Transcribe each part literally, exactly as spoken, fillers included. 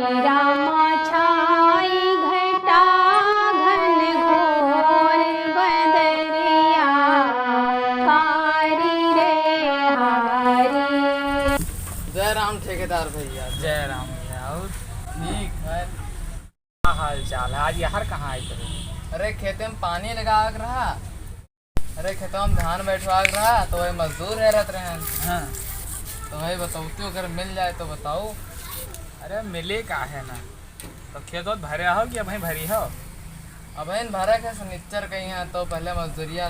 रामा छाई घटा घन घोर बदरिया, कारी रे हारी। जय राम ठेकेदार भैया। जय राम भैया। और ठीक है। का हाल चाल है? आज यार कहाँ आए थे? अरे, खेते में पानी लगावक रहा। अरे, खेतवा में धान बैठवाक रहा, तो वही मजदूर है रहत रहन। हाँ। तो वही बतौती, अगर मिल जाए तो बताओ। अरे, मिले का है ना, तो खेत ओत भरे हो कि अबहीं भरी हो? अबहीं भरे के, सनिच्चर कहीं है, तो पहले मजदूरिया।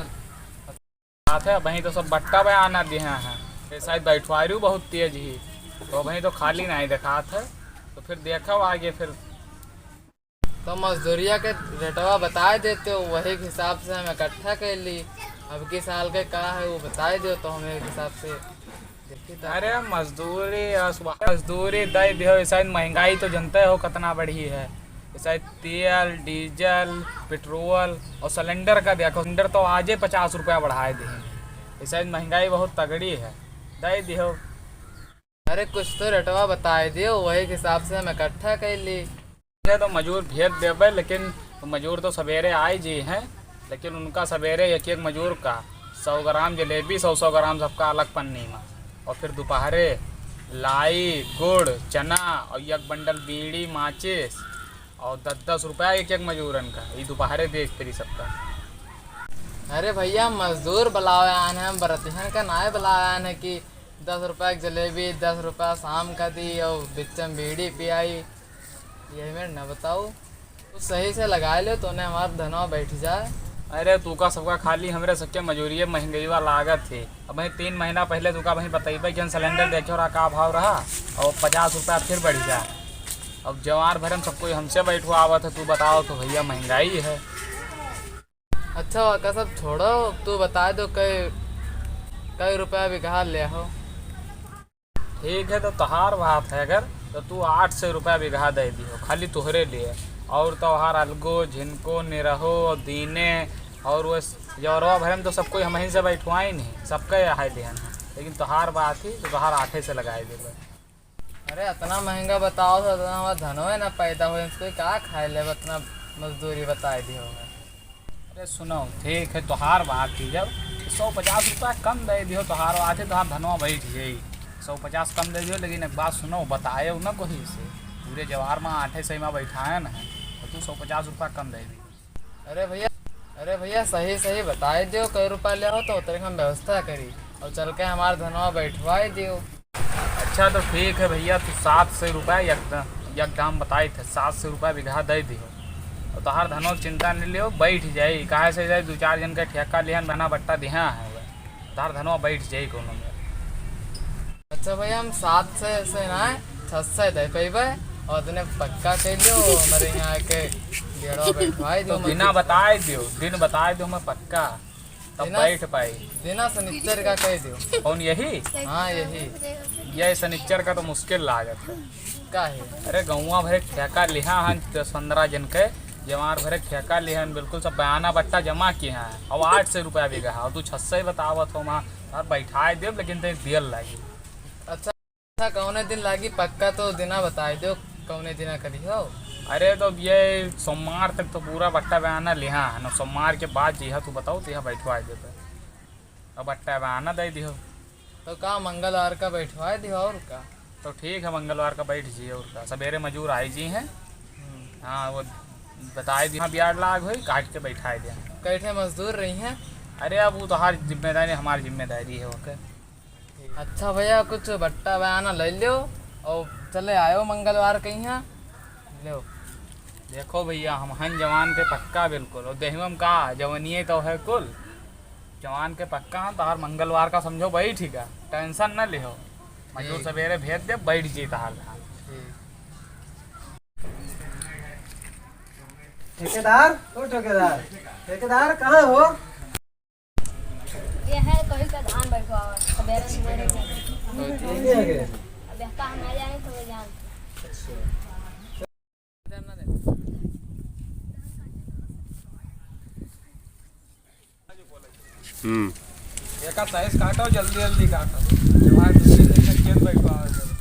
बात है, अबहीं तो सब बट्टा बयाना दिए हैं, ये शायद बैठवारू बहुत तेज ही, तो अबहीं तो खाली नहीं देखात है, तो फिर देखो आगे फिर। तो मजदूरिया के रेटवा बताए देते हो, वही के हिसाब से हम इकट्ठा कर ली। अब के साल के का है वो बताए दो, तो हम एक हिसाब से देखी तब। अरे मजदूरी, अस-, मजदूरी दे दियो, ऐसा महंगाई तो जनते हो कितना बढ़ी है। ऐसा तेल, डीजल, पेट्रोल और सिलेंडर का देखो, सिलेंडर तो आजे पचास रुपया बढ़ाए दिए। ऐसा महंगाई बहुत तगड़ी है, दे दियो। अरे कुछ तो रेटवा बताए दियो, वही के हिसाब से हम इकट्ठा कर ली। तो मजूर भेज देबे, लेकिन मजूर तो सवेरे आए जी हैं, लेकिन उनका सवेरे एक एक मजूर का सौ ग्राम जलेबी, सौ सौ ग्राम सबका अलग पन्नी में, और फिर दोपहरे लाई, गुड़, चना और एक बंडल बीड़ी, माचिस और दस दस रुपया एक एक मजूरन का, ये दोपहरे दे एक परी सबका। अरे भैया, मजदूर बुलावे आन है, हम बरतिहन का नाय बुलावे आन है कि दस रुपया के जलेबी, दस रुपया शाम का दी और बिच्चम बीड़ी पियाई। यही में न बताओ, तू सही से लगा ले, तो ने हमार धनवा बैठ जाए। अरे तू का सबका खाली हमरे सबके मजूरिये महंगाई वाला लागत है। अब वहीं तीन महीना पहले तू का वहीं बतैबे कि हम सिलेंडर देखे रहा का भाव रहा और पचास रुपया फिर बढ़ जा। अब जवार भरे में सब कोई हमसे बैठवावत है, तू बताओ तो भैया महंगाई है। अच्छा, ओका सब छोड़ो, तू बताए दो कै, कै रुपया बीघा ले हो? ठीक है, तो तोहार बात है अगर, तो तू आठ सौ रुपया बीघा दे दियो, खाली तोहरे लिए। और तोहार अलगो, झिनको, निरहो, दीने, और वो जौरवा भरे में तो सब कोई हमहीं से बैठवाई नहीं, सबका यह है देहन है। लेकिन तोहार बात ही, तो तोहार आठे से लगाए देबे। अरे, इतना महंगा बताओ तो इतना हमार धनवे ना पैदा होए, इसको का खाए लेब, इतना मजदूरी बताए दियो है। अरे सुनो, ठीक है, तोहार बात ही जब सौ पचास रुपया कम दे दियो, तोहार बात है, तोहार धनवा बैठ जाई। सौ पचास कम दे दियो, लेकिन एक बात सुनो, बताए ना कोई से, पूरे जवार में आठे सौ में बैठाए ना है, तो तू सौ पचास रुपया कम दे दियो। अरे भैया, अरे भैया, सही सही बताए दियो, कै रुपया ले हो तो उतरे हम व्यवस्था करी और चल के हमार धनवा बैठवाए दियो। अच्छा तो ठीक है भैया, तू सात सौ रुपया एकदम, एक दाम बताए थे, सात सौ रुपया बीघा दे दियो और तोहार धनवा के चिंता नहीं लियो, बैठ जाई। काहे से जाए, दो चार जन का ठेका लिहन बना बट्टा दिहा है, तोहार धनवा बैठ जाई कोनो में। अच्छा भैया, हम सात सौ से ना, छह सौ दे पैबे और तने पक्का कह दियो, हमारे यहाँ के डेढ़वा बैठवाई दियो, तो मत दिना कुछ बताए दियो, दिन बताए दियो, मैं पक्का तब दिना बैठ पाई। दिना सनिच्चर का कह दियो। कौन यही? हाँ, यही। ये सनिच्चर का तो मुश्किल लागत है। का है? अरे गौवा भरे ठेका लिहा हन दस पन्द्रह जन के, जवार भरे ठेका लिहा हन, बिल्कुल सब बयाना बट्टा जमा किए हैं। अब आठ सौ रुपया बीघा है, और तू छह सौ बतावत हो वहाँ, यार बैठाए देब, लेकिन तैं दियल लागी। अच्छा, अच्छा, कौने दिन लागी पक्का तो दिना बताए दो, कौने दिना करी हो? अरे तो ये सोमवार तक तो पूरा बट्टा बयाना लिहा है ना, सोमवार के बाद जिहा तू बताओ तो यहाँ बैठवाए देबे, अब बट्टा बयाना दे दिहो। तो का मंगलवार का बैठवाए दिहो और का? तो ठीक है, मंगलवार का बैठ जिए और का, सवेरे मजूर आए जी हैं। हम्म। हाँ, वो बताए दिहा बियाड़ लाग होई, काट के बैठाए दे। कैठे मजदूर रही हैं? अरे अब वो तोहार जिम्मेदारी, हमार जिम्मेदारी है ओके। अच्छा भैया, कुछ बट्टा बयाना ले लो और चले आयो मंगलवार के यहाँ। लो। देखो भैया, हम हन जवान के पक्का बिल्कुल, और देहवा में का जवनिये तो है कुल। जवान के पक्का हम तोहार मंगलवार का समझो बैठ ही का, tension न लिहो। मजदूर ठीक। सवेरे भेज दे, बैठ जी तोहार धान। ठीक। ठेकेदार, ओ ठेकेदार, ठेकेदार कहाँ हो? ये है, कहीं का धान बैठवावा, सवेरे सवेरे में। कौन है के? अब यहाँ का हम आ जाए तो जान। हम्म। एका सही से काटो, जल्दी जल्दी काटो। जवान दूसरे दिन में खेत बैठवावा।